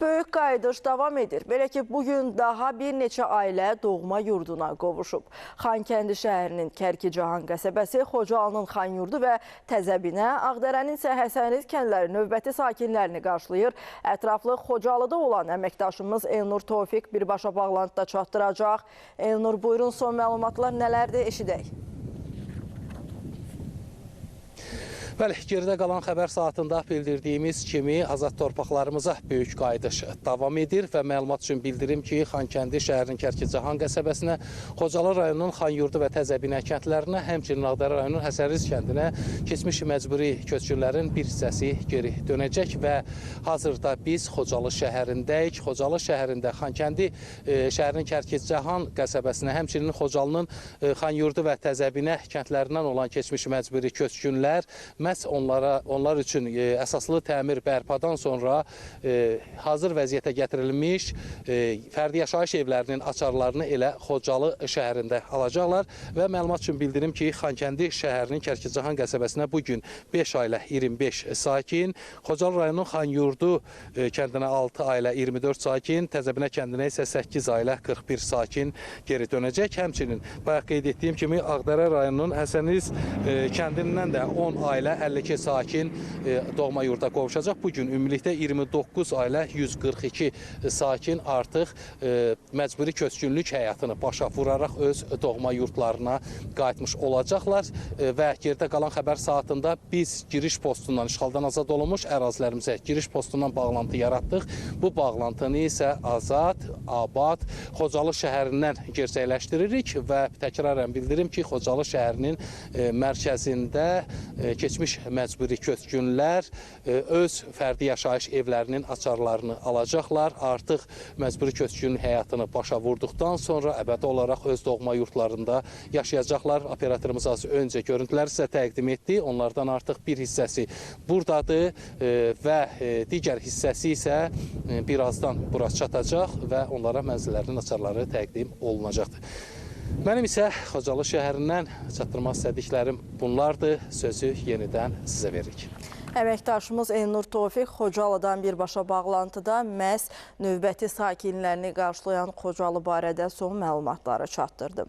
Böyük qayıdış davam edir. Belə ki, bugün daha bir neçə ailə doğma yurduna qovuşub. Xankəndi şəhərinin Kərkicahan qəsəbəsi, Xocalının Xanyurdu və Təzəbinə, Ağdərənin isə Həsəniz kəndləri növbəti sakinlərini qarşılayır. Ətraflı Xocalıda olan əməkdaşımız Elnur Tofiq birbaşa bağlantıda çatdıracaq. Elnur, buyurun, son məlumatlar nələrdir, eşidək. Bəli, geridə qalan xəbər saatında bildirdiyimiz kimi azad torpaqlarımıza böyük qayıdış davam edir və məlumat üçün bildirim ki, Xankəndi şəhərinin Kərkicahan qəsəbəsinə, Xocalı rayonunun Xanyurdu və Təzəbinə kəndlərinə, həmçinin Ağdərə rayonunun Həsəniz kəndinə keçmiş məcburi köçkünlərin bir hissəsi geri dönəcək və hazırda biz Xocalı şəhərindəyik. Xocalı şəhərində Xankəndi şəhərinin Kərkicahan qəsəbəsinə, həmçinin Xocalının Xanyurdu və Təzəbinə kəndlərindən olan keçmiş məcburi köçkünlər məhz onlar üçün əsaslı təmir bərpadan sonra hazır vəziyyətə gətirilmiş fərdi yaşayış evlərinin açarlarını elə Xocalı şəhərində alacaqlar və məlumat üçün bildirim ki, Xankəndi şəhərinin Kərkicahan qəsəbəsinə bugün 5 ailə 25 sakin, Xocalı rayonunun Xanyurdu kəndinə 6 ailə 24 sakin, Təzəbinə kəndinə isə 8 ailə 41 sakin geri dönəcək. Həmçinin bayaq qeyd etdiyim kimi Ağdərə rayonunun Həsəniz kəndindən də 10 ailə 52 sakin doğma yurda qovuşacaq. Bugün ümumilikdə 29 ailə 142 sakin artıq məcburi köçkünlük həyatını başa vuraraq öz doğma yurtlarına qayıtmış olacaqlar və geridə qalan xəbər saatında biz giriş postundan, işğaldan azad olunmuş ərazilərimizə giriş postundan bağlantı yaratdıq. Bu bağlantını isə Azad, Abad, Xocalı şəhərindən gerçəkləşdiririk və təkrarən bildirim ki, Xocalı şəhərinin mərkəzində keçmiş məcburi köçkünlər öz fərdi yaşayış evlərinin açarlarını alacaqlar. Artıq məcburi köçkünün həyatını başa vurduqdan sonra əbədi olaraq öz doğma yurtlarında yaşayacaqlar. Operatorumuz az öncə görüntüləri sizə təqdim etdi. Onlardan artıq bir hissəsi buradadır və digər hissəsi isə birazdan bura çatacaq və onlara mənzillərinin açarları təqdim olunacaqdır. Mənim isə Xocalı şəhərindən çatdırmaq istədiklərim bunlardır. Sözü yenidən sizə veririk. Əməkdaşımız Elnur Tofiq Xocalıdan birbaşa bağlantıda məhz növbəti sakinlərini qarşılayan Xocalı barədə son məlumatları çatdırdı.